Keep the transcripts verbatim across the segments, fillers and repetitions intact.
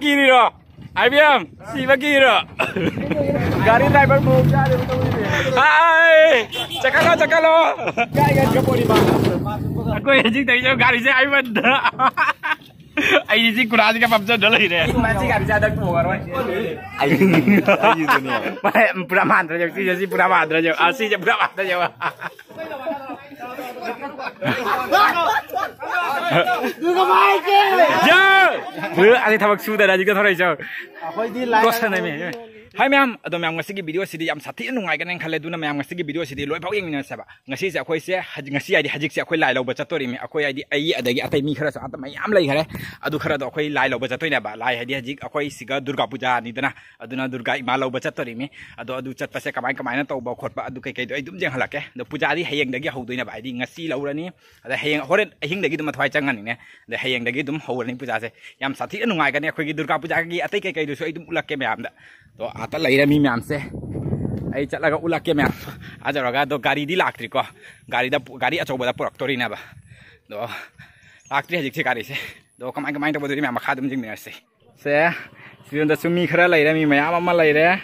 ꯀꯤꯔꯤꯔꯣ? ꯑꯥꯏ B M, ꯁꯤꯕ ꯀꯤꯔꯣ? ꯒꯥꯔꯤ driver ꯃꯑꯣꯡ ꯆꯥꯗꯦꯕ ꯇꯧꯔꯤꯁꯦ꯫ ꯍꯥꯏ! ꯆꯠꯈꯠꯂꯣ, ꯆꯠꯈꯠꯂꯣ꯫ ꯀꯥꯏ ꯀꯥꯏ ꯆꯠꯄ ꯄꯣꯠꯅꯤꯕ? ꯑꯩꯈꯣꯏ ꯍꯧꯖꯤꯛ ꯇꯧꯔꯤꯁꯦ ꯒꯥꯔꯤꯁꯦ ꯍꯥꯏꯃꯟꯗ꯫ ꯑꯩꯗꯤ ꯁꯤ ꯀꯨꯔꯥꯁꯤꯒ ꯄꯝꯆꯔꯗ ꯂꯩꯔꯦ꯫ ꯃꯥꯁꯤ ꯒꯥꯔꯤ ꯆꯥꯗ ꯇꯣꯡꯉꯔꯣꯏ꯫ ꯑꯩ, ꯑꯩꯒꯤꯗꯨꯅꯦ꯫ ꯄꯨꯔꯥ ꯃꯥꯟꯗ꯭ꯔꯁꯦ, ꯁꯤꯁꯦ ꯁꯤ ꯄꯨꯔꯥ ꯃꯥꯟꯗ꯭ꯔꯁꯦ꯫ ꯑꯥ, ꯁꯤꯁꯦ ꯄꯨꯔꯥ ꯃꯥꯟꯗ꯭ꯔꯁꯦ꯫ ꯌꯥ! ꯑꯁꯤ ꯊꯕꯛ ꯁꯨꯗꯅ ꯍꯧꯖꯤꯛꯇ ꯊꯣꯔꯛꯏꯁꯦ꯫ ꯑꯩꯈꯣꯏꯗꯤ ꯂꯥꯏ ꯇꯣꯁꯟꯅꯃꯤ꯫ ꯍꯥꯏ ꯃꯌꯥꯝ, ꯑꯗꯣ ꯃꯌꯥꯝ ꯉꯁꯤꯒꯤ ꯚꯤꯗꯤꯑꯣꯁꯤꯗꯤ ꯌꯥꯝ ꯁꯥꯊꯤꯅ ꯅꯨꯡꯉꯥꯏꯒꯅꯦꯅ ꯈꯜꯂꯦ, ꯑꯗꯨꯅ ꯃꯌꯥꯝ ꯉꯁꯤꯒꯤ ꯚꯤꯗꯤꯑꯣꯁꯤꯗꯤ ꯂꯣꯏꯐꯥꯎ ꯌꯦꯡꯃꯤꯟꯅꯁꯦꯕ꯫ ꯉꯁꯤꯁꯦ ꯑꯩꯈꯣꯏꯁꯦ ꯍꯧꯖꯤꯛ, ꯉꯁꯤ ꯍꯥꯏꯗꯤ ꯍꯧꯖꯤꯛꯁꯦ ꯑꯩꯈꯣꯏ ꯂꯥꯏ ꯂꯧꯕ ꯆꯠꯇꯣꯔꯤꯃꯤ꯫ ꯑꯩꯈꯣꯏ ꯍꯥꯏꯗꯤ ꯑꯩ, ꯑꯗꯒꯤ ꯑꯇꯩ ꯃꯤ ꯈꯔꯁꯨ ꯑꯇ ꯃꯌꯥꯝ ꯂꯩꯈꯔꯦ꯫ ꯑꯗꯨ ꯈꯔꯗꯣ ꯑꯩꯈꯣꯏ ꯂꯥꯏ ꯂꯧꯕ ꯆꯠꯇꯣꯏꯅꯦꯕ꯫ ꯂꯥꯏ ꯍꯥꯏꯗꯤ ꯍꯧꯖꯤꯛ ꯑꯩꯈꯣꯏ ꯁꯤꯒ ꯗꯨꯔꯒꯥ ꯄꯨꯖꯥꯅꯤꯗꯅ, ꯑꯗꯨꯅ ꯗꯨꯔꯒꯥ ꯏꯃꯥ ꯂꯧꯕ ꯆꯠꯇꯣꯔꯤꯃꯤ꯫ ꯑꯗꯣ ꯑꯗꯨ ꯆꯠꯄꯁꯦ ꯀꯃꯥꯏ ꯀꯃꯥꯏꯅ ꯇꯧꯕ ꯈꯣꯠꯄ ꯑꯗꯨ ꯀꯩꯀꯩꯗꯣ ꯑꯩ ꯑꯗꯨꯝ ꯌꯦꯡꯍꯜꯂꯛꯀꯦ꯫ ꯑꯗꯣ ꯄꯨꯖꯥꯗꯤ ꯍꯌꯦꯡꯗꯒꯤ ꯍꯧꯗꯣꯏꯅꯦꯕ, ꯍꯥꯏꯗꯤ ꯉꯁꯤ ꯂꯧꯔꯅꯤ, ꯑꯗꯩ ꯍꯌꯦꯡ ꯍꯣꯔꯦꯟ ꯑꯍꯤꯡꯗꯒꯤ ꯑꯗꯨꯝ ꯃꯊ꯭ꯋꯥꯏ ꯆꯪꯉꯅꯤꯅꯦ꯫ ꯑꯗꯩ ꯍꯌꯦꯡꯗꯒꯤ ꯑꯗꯨꯝ ꯍꯧꯔꯅꯤ ꯄꯨꯖꯥꯁꯦ꯫ ꯌꯥꯝ ꯁꯥꯊꯤꯅ ꯅꯨꯡꯉꯥꯏꯒꯅꯤ ꯑꯩꯈꯣꯏꯒꯤ ꯗꯨꯔꯒꯥ ꯄꯨꯖꯥꯒꯤ ꯑꯇꯩ ꯀꯩꯀꯩꯗꯨꯁꯨ ꯑꯩ ꯑꯗꯨꯝ ꯎꯠꯂꯛꯀꯦ ꯃꯌꯥꯝꯗ꯫ ꯑꯗꯣ ꯑꯥꯗ ꯂꯩꯔꯦ ꯃꯤ ꯃꯌꯥꯝꯁꯦ꯫ ꯑꯩ ꯆꯠꯂꯒ ꯎꯠꯂꯛꯀꯦ ꯃꯌꯥꯝ꯫ ꯑꯥ ꯌꯧꯔꯒ꯫ ꯑꯗꯣ ꯒꯥꯔꯤꯗꯤ ꯂꯥꯛꯇ꯭ꯔꯤꯀꯣ꯫ ꯒꯥꯔꯤꯗ ꯄꯨ-, ꯒꯥꯔꯤ ꯑꯆꯧꯕꯗ ꯄꯨꯔꯛꯇꯣꯔꯤꯅꯦꯕ꯫ ꯑꯗꯣ ꯂꯥꯛꯇ꯭ꯔꯤ ꯍꯧꯖꯤꯛꯁꯦ ꯒꯥꯔꯤꯁꯦ꯫ ꯑꯗꯣ ꯀꯃꯥꯏ ꯀꯃꯥꯏꯅ ꯇꯧꯕꯗꯨꯗꯤ ꯃꯌꯥꯝ ꯃꯈꯥ ꯑꯗꯨꯝ ꯌꯦꯡꯃꯤꯟꯅꯔꯁꯤ꯫ ꯁꯦ, ꯁꯤꯔꯣꯝꯗꯁꯨ ꯃꯤ ꯈꯔ ꯂꯩꯔꯦ, ꯃꯤ ꯃꯌꯥꯝ ꯑꯃ ꯂꯩꯔꯦ꯫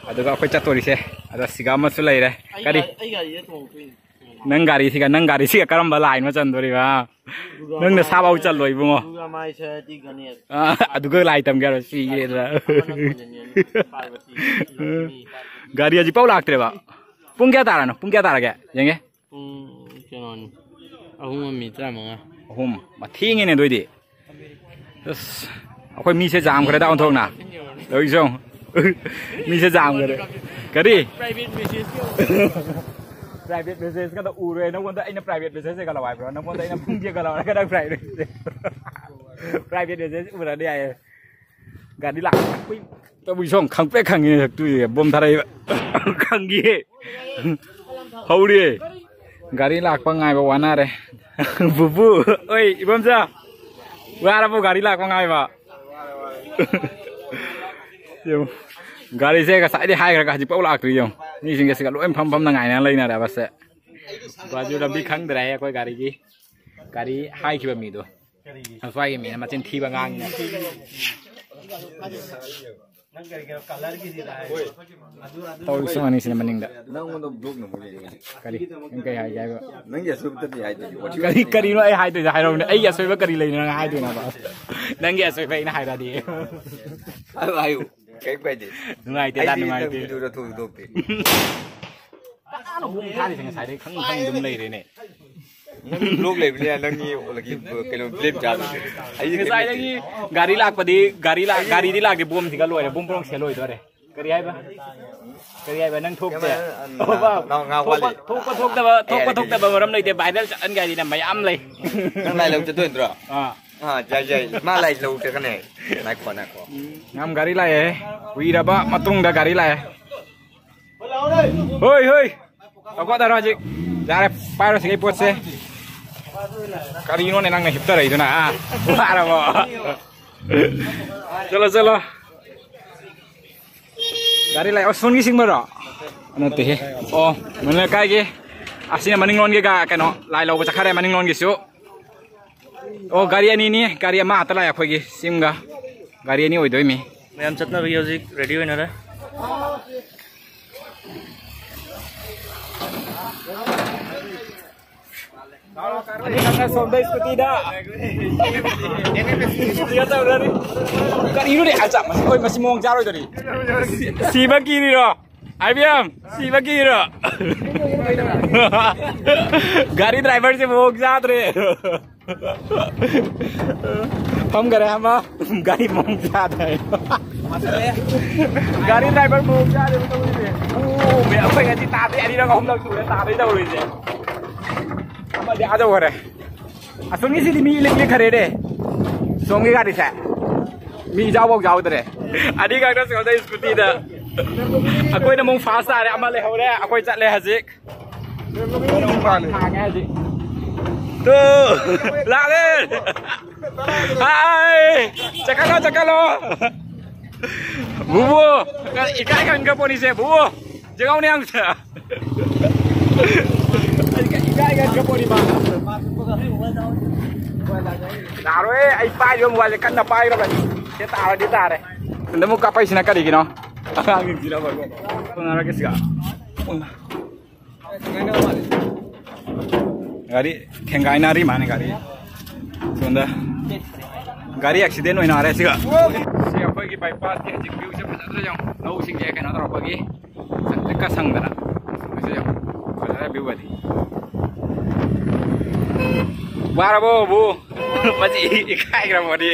ꯑꯗꯨꯒ ꯑꯩꯈꯣꯏ ꯆꯠꯇꯣꯔꯤꯁꯦ꯫ ꯑꯗ ꯁꯤꯒ ꯑꯃꯁꯨ ꯂꯩꯔꯦ꯫ ꯑꯩ ꯀꯔꯤ? ꯒꯥꯔꯤ, ꯑꯩ ꯒꯥꯔꯤꯗ ꯇꯣꯡꯉꯛꯇꯣꯏꯅꯦ꯫ ꯅꯪ ꯒꯥꯔꯤꯁꯤꯒ, ꯅꯪ ꯒꯥꯔꯤꯁꯤꯒ ꯀꯔꯝꯕ ꯂꯥꯏꯟ ꯑꯃ ꯆꯟꯗꯣꯔꯤꯕ? ꯗꯨꯔꯒꯥ ꯅꯪ ꯃꯥꯏ ꯅꯁꯥꯐꯥꯎ ꯆꯜꯂꯣ ꯏꯕꯨꯡꯉꯣ꯫ ꯗꯨꯔꯒꯥ ꯃꯥꯏ ꯁꯔꯗꯤ ꯒꯅꯦꯁ꯫ ꯑ, ꯑꯗꯨꯒ ꯂꯥꯏ ꯇꯝꯒꯦ ꯍꯥꯏꯔꯣ? ꯁꯤꯒꯦꯗ꯫ ꯑꯃꯅ ꯀꯣꯟꯖꯅꯤ, ꯄꯥꯔꯕꯇꯤ, ꯂꯛꯁꯃꯤ, ꯄꯥꯔꯕꯇꯤ꯫ ꯒꯥꯔꯤ ꯍꯧꯖꯤꯛꯐꯥꯎ ꯂꯥꯛꯇ꯭ꯔꯦꯕ? ꯄꯨꯡ ꯀꯌꯥ ꯇꯥꯔꯅꯣ? ꯄꯨꯡ ꯀꯌꯥ ꯇꯥꯔꯒꯦ? ꯌꯦꯡꯒꯦ꯫ ꯄꯨꯡ ꯀꯩꯅꯣꯅꯤ, ꯑꯍꯨꯝꯒ ꯃꯤꯅꯤꯠ ꯇꯔꯥꯃꯉꯥ꯫ ꯑꯍꯨꯝ꯫ ꯃ-, ꯊꯦꯡꯉꯦꯅꯦ ꯑꯗꯨꯏꯗꯤ꯫ ꯑꯁ, ꯑꯩꯈꯣꯏ ꯃꯤꯁꯦ ꯌꯥꯝꯈ꯭ꯔꯦꯗ ꯑꯣꯟꯊꯣꯛꯅ꯫ ꯇꯧꯔꯤꯁꯦ ꯌꯦꯡꯉꯨ꯫ ꯃꯤꯁꯦ ꯌꯥꯝꯈ꯭ꯔꯦ꯫ ꯀꯔꯤ? Private message ꯀꯗ ꯎꯔꯦ꯫ ꯅꯪꯉꯣꯟꯗ ꯑꯩꯅ private message ꯍꯦꯛ ꯍꯜꯂꯛꯑꯣ ꯍꯥꯏꯕ꯭ꯔꯣ? ꯅꯪꯉꯣꯟꯗ ꯑꯩꯅ ꯄꯨꯡ ꯀꯌꯥ ꯍꯜꯂꯛꯑꯣ ꯍꯥꯏꯔꯒ ꯅꯪ private message? Private message ꯎꯔꯗꯤ ꯌꯥꯏꯌꯦ꯫ ꯒꯥꯔꯤ ꯂꯥꯛꯄ ꯇꯧꯕꯤ ꯁꯣꯝ ꯈꯪꯄ꯭ꯔꯦꯛ ꯈꯪꯉꯤ ꯁꯛꯇꯨ ꯕꯣꯝ ꯊꯥꯔꯛꯏꯕ꯫ ꯈꯪꯈꯤꯌꯦ꯫ ꯍꯧꯔꯦ꯫ ꯒꯥꯔꯤ ꯂꯥꯛꯄ ꯉꯥꯏꯕ ꯋꯥꯅꯔꯦ꯫ ꯕꯨꯕꯨ꯫ ꯑꯣꯏ, ꯏꯕꯣꯝꯆꯥ꯫ ꯋꯥꯔꯕꯣ ꯒꯥꯔꯤ ꯂꯥꯛꯄ ꯉꯥꯏꯕ? ꯌꯦꯡꯉꯨ꯫ ꯒꯥꯔꯤꯁꯦ ꯉꯁꯥꯏꯗꯤ ꯍꯥꯏꯈ꯭ꯔꯒ ꯍꯧꯖꯤꯛꯐꯥꯎ ꯂꯥꯛꯇ꯭ꯔꯤ ꯌꯦꯡꯉꯨ꯫ ꯃꯤꯁꯤꯡꯁꯦ ꯁꯤꯒ ꯂꯣꯏ ꯐꯝ ꯐꯝꯅ ꯉꯥꯏꯅ ꯂꯩꯅꯔꯦꯕ ꯁꯦ꯫ ꯕꯥꯖꯨ ꯂꯝꯕꯤ ꯈꯪꯗ꯭ꯔꯦ ꯑꯩꯈꯣꯏ ꯒꯥꯔꯤꯒꯤ꯫ ꯒꯥꯔꯤ ꯍꯥꯏꯈꯤꯕ ꯃꯤꯗꯣ꯫ ꯑꯁ꯭ꯋꯥꯏꯒꯤ ꯃꯤꯅ ꯃꯆꯤꯟ ꯊꯤꯕ ꯉꯥꯡꯉꯤ꯫ ꯅꯪ ꯀꯔꯤ ꯀꯩꯅꯣ ꯀꯂꯔꯒꯤꯗꯤ ꯂꯥꯛꯑꯦ꯫ ꯑꯗꯨ ꯑꯗꯨ ꯇꯧꯔꯤꯁꯤ ꯃꯥꯅꯤꯁꯤꯅ ꯃꯅꯤꯡꯗ꯫ ꯅꯪꯉꯣꯟꯗ ꯕ꯭ꯂꯣꯛ ꯅꯝꯃꯨ ꯂꯩꯔꯦ꯫ ꯀꯔꯤ? ꯅꯪ ꯀꯩ ꯍꯥꯏꯒꯦ ꯍꯥꯏꯕ? ꯅꯪꯒꯤ ꯑꯁꯣꯏꯕꯗꯗꯤ ꯍꯥꯏꯗꯣꯏꯅꯤ, ꯋꯥꯊꯤ ꯀꯔꯤ, ꯋꯥꯔꯦꯝ꯫ ꯀꯔꯤꯅꯣ ꯑꯩ ꯍꯥꯏꯗꯣꯏꯁꯦ ꯍꯥꯏꯔꯛꯎꯅꯦ꯫ ꯑꯩꯒꯤ ꯑꯁꯣꯏꯕ ꯀꯔꯤ ꯂꯩꯅꯣ ꯅꯪ ꯍꯥꯏꯗꯣꯏꯅꯣ? ꯅꯪꯒꯤ ꯑꯁꯣꯏꯕ ꯑꯩꯅ ꯍꯥꯏꯔꯛꯑꯗꯤ꯫ ꯍꯥꯏꯌꯨ, ꯍꯥꯏꯌꯨ꯫ ꯀꯩꯝ ꯀꯥꯏꯗꯦ꯫ ꯅꯨꯡꯉꯥꯏꯇꯦꯗ, ꯑꯩꯗꯤ ꯅꯨꯡꯉꯥꯏꯇꯦ꯫ ꯅꯪ ꯚꯤꯗꯤꯑꯣꯗ ꯊꯣꯛꯁꯨ ꯊꯣꯛꯇꯦ꯫ ꯀꯅꯥꯅꯣ ꯕꯣꯝ ꯊꯥꯔꯤꯁꯦ? ꯉꯁꯥꯏꯗꯩ ꯈꯪ ꯈꯪ ꯑꯗꯨꯝ ꯂꯩꯔꯦꯅꯦ꯫ ꯅꯪ ꯕ꯭ꯂꯣꯛ ꯂꯩꯕꯅꯤꯅ ꯅꯪꯒꯤ ꯀꯩꯅꯣ ꯕ꯭ꯂꯦꯝ ꯆꯥꯕꯅꯦ꯫ ꯑꯩꯗꯤ ꯀꯩꯝ ꯉꯁꯥꯏꯗꯒꯤ ꯂꯩꯇꯦ꯫ ꯒꯥꯔꯤ ꯂꯥꯛꯄꯗꯤ, ꯒꯥꯔꯤ ꯂꯥꯛ-, ꯒꯥꯔꯤꯗꯤ ꯂꯥꯛꯇꯦ, ꯕꯣꯝꯁꯤꯒ ꯂꯣꯏꯔꯦ, ꯕꯣꯝ ꯄꯣꯔꯣꯡ ꯁꯦ ꯂꯣꯏꯗꯣꯔꯦ꯫ ꯀꯔꯤ ꯍꯥꯏꯕ? ꯀꯔꯤ ꯍꯥꯏꯕ? ꯅꯪ ꯊꯣꯛꯇꯦ? ꯀꯩꯝ ꯍꯥꯏ-, ꯑ, ꯑꯣ, ꯕꯥ, ꯅꯪ ꯉꯥꯏꯍꯥꯛ ꯊꯣꯛꯄ, ꯋꯥꯠꯂꯤ꯫ ꯊꯣꯛꯄ ꯊꯣꯛꯇꯕ, ꯑꯩ ꯊꯣꯛꯄ ꯌꯥꯔꯦ, ꯊꯣꯛꯇꯕ ꯃꯔꯝ ꯂꯩꯇꯦ, ꯚꯥꯏꯔꯦꯜ ꯆꯠꯍꯟꯒꯦ ꯍꯥꯏꯗꯤꯅꯦ ꯃꯌꯥꯝ ꯂꯩ꯫ ꯅꯪ ꯂꯥꯏ ꯂꯧ ꯆꯠꯇꯣꯏ ꯅꯠꯇ꯭ꯔꯣ? ꯑꯥ꯫ ꯑꯥ, ꯌꯥꯏ, ꯌꯥꯏ꯫ ꯃꯥ ꯂꯥꯏ ꯂꯧ ꯆꯠꯀꯅꯤ꯫ ꯉꯥꯏꯈꯣ, ꯉꯥꯏꯈꯣ꯫ ꯌꯥꯝ ꯒꯥꯔꯤ ꯂꯥꯛꯑꯦ꯫ ꯀꯨꯏꯔꯕ ꯃꯇꯨꯡꯗ ꯒꯥꯔꯤ ꯂꯥꯛꯑꯦ꯫ ꯍꯣꯏ, ꯍꯣꯏ꯫ ꯂꯧꯈꯠꯅꯔꯣ ꯍꯧꯖꯤꯛ꯫ ꯌꯥꯔꯦ, ꯄꯥꯏꯔꯣ ꯁꯤꯒꯤ ꯄꯣꯠꯁꯦ꯫ ꯀꯔꯤꯅꯣꯅꯦ ꯅꯪꯅ ꯍꯤꯞꯇꯔꯛꯏꯗꯨꯅ, ꯑꯥ? ꯋꯥꯔꯕꯣ? ꯆꯠꯂꯣ, ꯆꯠꯂꯣ꯫ ꯒꯥꯔꯤ ꯂꯥꯛꯑꯦ꯫ ꯑꯣ, ꯁꯣꯝꯒꯤ ꯁꯤꯡꯕꯔꯣ? ꯅꯠꯇꯦꯍꯦ꯫ ꯑꯣ, ꯃꯅꯤꯡ ꯂꯩꯀꯥꯏꯒꯤ꯫ ꯑꯁꯤꯅ ꯃꯅꯤꯡꯂꯣꯟꯒꯤ ꯒꯥ-, ꯀꯩꯅꯣ, ꯂꯥꯏ ꯂꯧꯕ ꯆꯠꯈꯔꯦ ꯃꯅꯤꯡꯂꯣꯟꯒꯤꯁꯨ꯫ ꯑꯣ, ꯒꯥꯔꯤ ꯑꯅꯤꯅꯤ꯫ ꯒꯥꯔꯤ ꯑꯃ ꯉꯥꯛꯇ ꯂꯥꯛꯑꯦ ꯑꯩꯈꯣꯏꯒꯤ ꯁꯤꯝꯒ꯫ ꯒꯥꯔꯤ ꯑꯅꯤ ꯑꯣꯏꯗꯣꯏꯃꯤ꯫ ꯃꯌꯥꯝ ꯆꯠꯅꯕꯒꯤ ꯍꯧꯖꯤꯛ ꯔꯦꯗꯤ ꯑꯣꯏꯅꯔꯦ꯫ ꯑꯅꯤꯈꯛꯅ ꯁꯣꯝꯗ ꯁ꯭ꯀꯨꯇꯤꯗ꯫ ꯁ꯭ꯀꯨꯇꯤꯗ ꯇꯧꯔꯅꯤ꯫ ꯀꯔꯤꯅꯣꯅꯦ? ꯑꯆꯥ, ꯃꯁꯤ, ꯍꯣꯏ, ꯃꯁꯤ ꯃꯑꯣꯡ ꯆꯥꯔꯣꯏꯗꯧꯔꯤ꯫ ꯁꯤꯕ ꯀꯤꯔꯤꯔꯣ? ꯑꯥꯏ ꯕꯤ ꯑꯦꯝ, ꯁꯤꯕ ꯀꯤꯔꯤꯔꯣ? ꯒꯥꯔꯤ ꯗ꯭ꯔꯥꯏꯚꯔꯁꯦ ꯃꯑꯣꯡ ꯆꯥꯗ꯭ꯔꯦ꯫ ꯐꯝꯈꯔꯦ ꯑꯃ, ꯒꯥꯔꯤ ꯃꯑꯣꯡ ꯆꯥꯗ꯭ꯔꯦ꯫ ꯒꯥꯔꯤ ꯗ꯭ꯔꯥꯏꯚꯔ ꯃꯑꯣꯡ ꯆꯥꯗ꯭ꯔꯦ ꯇꯧꯔꯤꯁꯦ꯫ ꯑꯣ, ꯃꯦ, ꯑꯩꯈꯣꯏ ꯉꯁꯤ ꯇꯥꯗꯦ, ꯑꯅꯤꯔꯛ ꯑꯍꯨꯝꯂꯛ ꯁꯨꯔꯦ ꯇꯥꯗꯦ ꯇꯧꯔꯤꯁꯦ꯫ ꯑꯃꯗꯤ ꯑꯥ ꯌꯧꯈꯔꯦ꯫ ꯑꯁꯣꯝꯒꯤꯁꯤꯗꯤ ꯃꯤ ꯏꯂꯤꯛ ꯂꯤꯛꯈꯔꯦꯅꯦ꯫ ꯁꯣꯝꯒꯤ ꯒꯥꯔꯤꯁꯦ ꯃꯤ ꯏꯖꯥꯎꯐꯥꯎ ꯌꯥꯎꯗ꯭ꯔꯦ꯫ ꯑꯅꯤꯈꯛꯅ ꯁꯣꯝꯗ ꯁ꯭ꯀꯨꯇꯤꯗ꯫ ꯑꯩꯈꯣꯏꯅ ꯑꯃꯨꯛ ꯐꯥꯁ ꯇꯥꯔꯦ, ꯑꯃ ꯂꯩꯍꯧꯔꯦ꯫ ꯑꯩꯈꯣꯏ ꯆꯠꯂꯦ ꯍꯧꯖꯤꯛ꯫ ꯃꯥꯅꯦ꯫ ꯊꯥꯡꯉꯦ ꯍꯧꯖꯤꯛ꯫ ꯇꯨ, ꯂꯥꯛꯂꯦ꯫ ꯍꯥꯏ, ꯆꯠꯈꯠꯂꯣ, ꯆꯠꯈꯠꯂꯣ꯫ ꯕꯨꯕꯨ, ꯏꯀꯥꯏ ꯈꯪꯗ꯭ꯔ ꯄꯣꯠꯅꯤꯁꯦ, ꯕꯨꯕꯨ꯫ ꯖꯦꯒꯥꯎꯅꯦ ꯌꯥꯝꯁꯦ꯫ ꯏꯀꯥꯏ ꯈꯪꯗ꯭ꯔ ꯄꯣꯠꯅꯤ ꯃꯥ꯫ ꯌꯥꯔꯣꯏ, ꯑꯩ ꯄꯥꯏꯔꯤꯕ ꯃꯣꯕꯥꯏꯜꯁꯦ ꯀꯟꯅ ꯄꯥꯏꯔꯕꯅꯤ꯫ ꯁꯤ ꯇꯥꯔꯗꯤ ꯇꯥꯔꯦ꯫ ꯁꯤꯗ ꯑꯃꯨꯛ ꯀꯥꯞꯄꯛꯏꯁꯤꯅ ꯀꯔꯤꯒꯤꯅꯣ? ꯑꯉꯥꯡꯁꯤꯡꯁꯤꯅ ꯃꯔꯣꯜ ꯑꯃ꯫ ꯎꯟꯅꯔꯒꯦ ꯁꯤꯒ꯫ ꯎꯟꯅ-, ꯒꯥꯔꯤ ꯊꯦꯡꯒꯥꯏꯅꯔꯤ ꯃꯥꯅꯤ ꯒꯥꯔꯤ꯫ ꯁꯣꯝꯗ ꯒꯥꯔꯤ ꯑꯦꯛꯁꯤꯗꯦꯟ ꯑꯣꯏꯅꯔꯦ ꯁꯤꯒ꯫ ꯁꯤ ꯑꯩꯈꯣꯏꯒꯤ ꯕꯥꯏꯄꯥꯁꯀꯤ ꯍꯧꯖꯤꯛ ꯚ꯭ꯌꯨꯁꯦ ꯐꯖꯗ꯭ꯔ ꯌꯦꯡꯉꯣ꯫ ꯂꯧꯁꯤꯡꯁꯦ ꯀꯩꯅꯣ ꯇꯧꯔꯛꯄꯒꯤ ꯁꯪꯇ꯭ꯔꯤꯛꯀ ꯁꯪꯗꯅ꯫ ꯁꯤꯁꯨ ꯌꯦꯡꯉꯣ꯫ ꯐꯖꯔꯦ ꯚ꯭ꯌꯨꯒꯗꯤ꯫ ꯋꯥꯔꯕꯣ ꯕꯨ? ꯃꯁꯤ ꯏꯀꯥꯏꯈ꯭ꯔꯕꯅꯤ꯫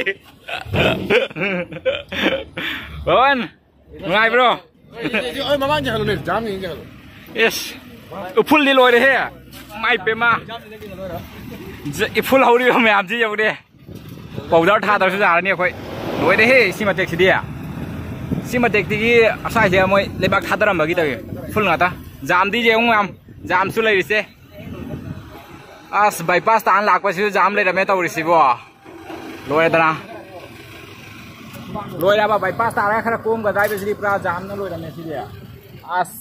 ꯄꯋꯟ, ꯅꯨꯡꯉꯥꯏꯕ꯭ꯔꯣ? ꯑꯩ ꯃꯃꯥꯡ ꯆꯪꯍꯜꯂꯨꯅꯦ, ꯖꯥꯝ ꯌꯦꯡ ꯆꯪꯍꯜꯂꯨ꯫ ꯏꯁ, ꯎꯐꯨꯜꯗꯤ ꯂꯣꯏꯔꯦꯍꯦ꯫ ꯃꯥꯏ ꯄꯦꯝꯃ꯫ ꯖ-, ꯏꯐꯨꯜ ꯍꯧꯔꯤꯕ ꯃꯌꯥꯝꯁꯤ ꯌꯦꯡꯉꯨꯅꯦ꯫ ꯄꯥꯎꯗꯔ ꯊꯥꯗ꯭ꯔꯁꯨ ꯌꯥꯔꯅꯤ ꯑꯩꯈꯣꯏ꯫ ꯂꯣꯏꯔꯦꯍꯦ ꯁꯤ ꯃꯇꯦꯛꯁꯤꯗꯤ꯫ ꯁꯤ ꯃꯇꯦꯛꯇꯒꯤ ꯑꯁ꯭ꯋꯥꯏꯁꯦ ꯃꯣꯏ ꯂꯩꯕꯥꯛ ꯊꯥꯗꯔꯝꯕꯒꯤ ꯇꯧꯋꯤ꯫ ꯐꯨꯜ ꯉꯥꯛꯇ꯫ ꯖꯥꯝꯗꯤ ꯌꯦꯡꯉꯨ ꯃꯌꯥꯝ꯫ ꯖꯥꯝꯁꯨ ꯂꯩꯔꯤꯁꯦ꯫ ꯑꯁ, ꯕꯥꯏꯄꯥꯁ ꯇꯥꯟꯅ ꯂꯥꯛꯄꯁꯤꯁꯨ ꯖꯥꯝ ꯂꯩꯔꯝꯃꯦ ꯇꯧꯔꯤꯁꯤꯕꯣ꯫ ꯂꯣꯏꯔꯦꯗꯅ꯫ ꯂꯣꯏꯔꯦꯕ, ꯕꯥꯏꯄꯥꯁ ꯇꯥꯔꯒ ꯈꯔ ꯀꯣꯝꯒꯗ꯭ꯔꯥ ꯍꯥꯏꯕꯁꯤꯗꯤ ꯄꯨꯔꯥ ꯖꯥꯝꯅ ꯂꯣꯏꯔꯝꯃꯦ ꯁꯤꯗꯤ꯫ ꯑꯁ,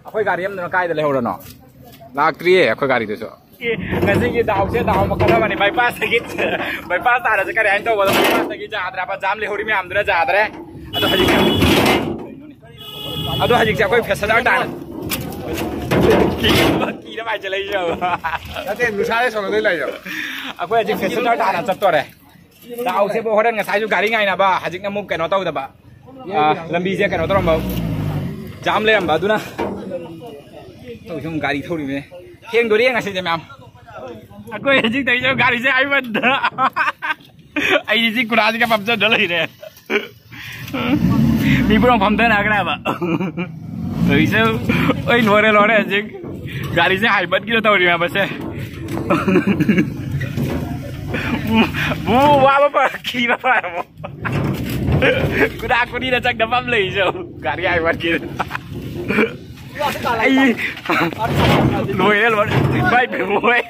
ꯑꯩꯈꯣꯏ ꯒꯥꯔꯤ ꯑꯃꯗꯨꯅ ꯀꯥꯏꯗ ꯂꯩꯍꯧꯔꯅꯣ? ꯂꯥꯛꯇ꯭ꯔꯤꯌꯦ ꯑꯩꯈꯣꯏ ꯒꯥꯔꯤꯗꯨꯁꯨ꯫ ꯑꯦ, ꯉꯁꯤꯒꯤ ꯗꯥꯎꯁꯦ ꯗꯥꯎ ꯃꯈꯜ ꯑꯃꯅꯤ꯫ ꯕꯥꯏꯄꯥꯁꯇꯒꯤ, ꯕꯥꯏꯄꯥꯁ ꯇꯥꯔꯁꯦ ꯀꯔꯤ ꯍꯥꯏꯅ ꯇꯧꯕꯗꯣ ꯕꯥꯏꯄꯥꯁꯇꯒꯤ ꯌꯥꯗ꯭ꯔꯕ, ꯖꯥꯝ ꯂꯩꯍꯧꯔꯤ ꯃꯌꯥꯝꯗꯨꯅ ꯌꯥꯗ꯭ꯔꯦ꯫ ꯑꯗꯣ ꯍꯧꯖꯤꯛ ꯑꯗꯣ ꯍꯧꯖꯤꯛꯁꯦ ꯑꯩꯈꯣꯏ ꯐꯦꯁꯇꯤꯚꯦꯜ ꯇꯥꯔꯦ꯫ ꯀꯤꯔ ꯀꯤꯔ ꯃꯥꯏꯁꯦ ꯂꯩꯖꯕ꯫ ꯅꯠꯇꯦ, ꯅꯨꯡꯁꯥꯗ ꯁꯣꯝꯗ ꯂꯩ ꯂꯩꯌꯣ꯫ ꯑꯩꯈꯣꯏ ꯍꯧꯖꯤꯛ ꯐꯦꯁꯇꯤꯚꯦꯜ ꯇꯥꯅ ꯆꯠꯇꯣꯔꯦ꯫ ꯗꯥꯎꯁꯦꯕꯨ ꯍꯣꯔꯦꯟ ꯉꯁꯥꯏꯁꯨ ꯒꯥꯔꯤ ꯉꯥꯏꯅꯕ, ꯍꯧꯖꯤꯛꯅ ꯑꯃꯨꯛ ꯀꯩꯅꯣ ꯇꯧꯗꯕ꯫ ꯑꯥ, ꯂꯝꯕꯤꯁꯦ ꯀꯩꯅꯣ ꯇꯧꯔꯝꯕ, ꯖꯥꯝ ꯂꯩꯔꯝꯕ ꯑꯗꯨꯅ꯫ ꯇꯧ ꯁꯨꯝ ꯒꯥꯔꯤ ꯊꯧꯔꯤꯕꯅꯦ꯫ ꯊꯦꯡꯗꯣꯔꯤ ꯉꯁꯤꯗꯤ ꯃꯌꯥꯝ꯫ ꯑꯩꯈꯣꯏ ꯍꯧꯖꯤꯛ ꯇꯧꯔꯤꯁꯦ ꯒꯥꯔꯤꯁꯦ ꯍꯥꯏꯃꯟꯗ꯫ ꯑꯩꯗꯤ ꯁꯤ ꯀꯨꯔꯥꯁꯤꯒ ꯄꯝꯆꯔꯗ ꯂꯩꯔꯦ꯫ ꯃꯤ ꯄꯨꯔꯥ ꯐꯝꯊꯅꯈ꯭ꯔꯦꯕ꯫ ꯍꯧꯖꯤꯛꯁꯦ ꯑꯩ ꯂꯣꯏꯔꯦ, ꯂꯣꯏꯔꯦ ꯍꯧꯖꯤꯛ꯫ ꯒꯥꯔꯤꯁꯦ ꯍꯥꯏꯕꯠꯀꯤꯗ ꯇꯧꯔꯤ ꯃꯌꯥꯝꯁꯦ꯫ ꯃꯨ ꯋꯥꯕ ꯐꯔ ꯈꯤꯕ ꯐꯔꯃꯣ꯫ ꯀꯨꯗꯥ ꯀꯨꯗꯤꯗ ꯆꯪꯗꯕ ꯑꯃ ꯂꯩꯁꯦ꯫ ꯒꯥꯔꯤ ꯍꯥꯏꯕꯠꯀꯤꯗ꯫ ꯑꯩ ꯂꯣꯏꯔꯦ, ꯂꯣꯏꯔꯦ꯫ ꯏꯃꯥꯏ ꯄꯦꯝꯃ ꯍꯣꯏ꯫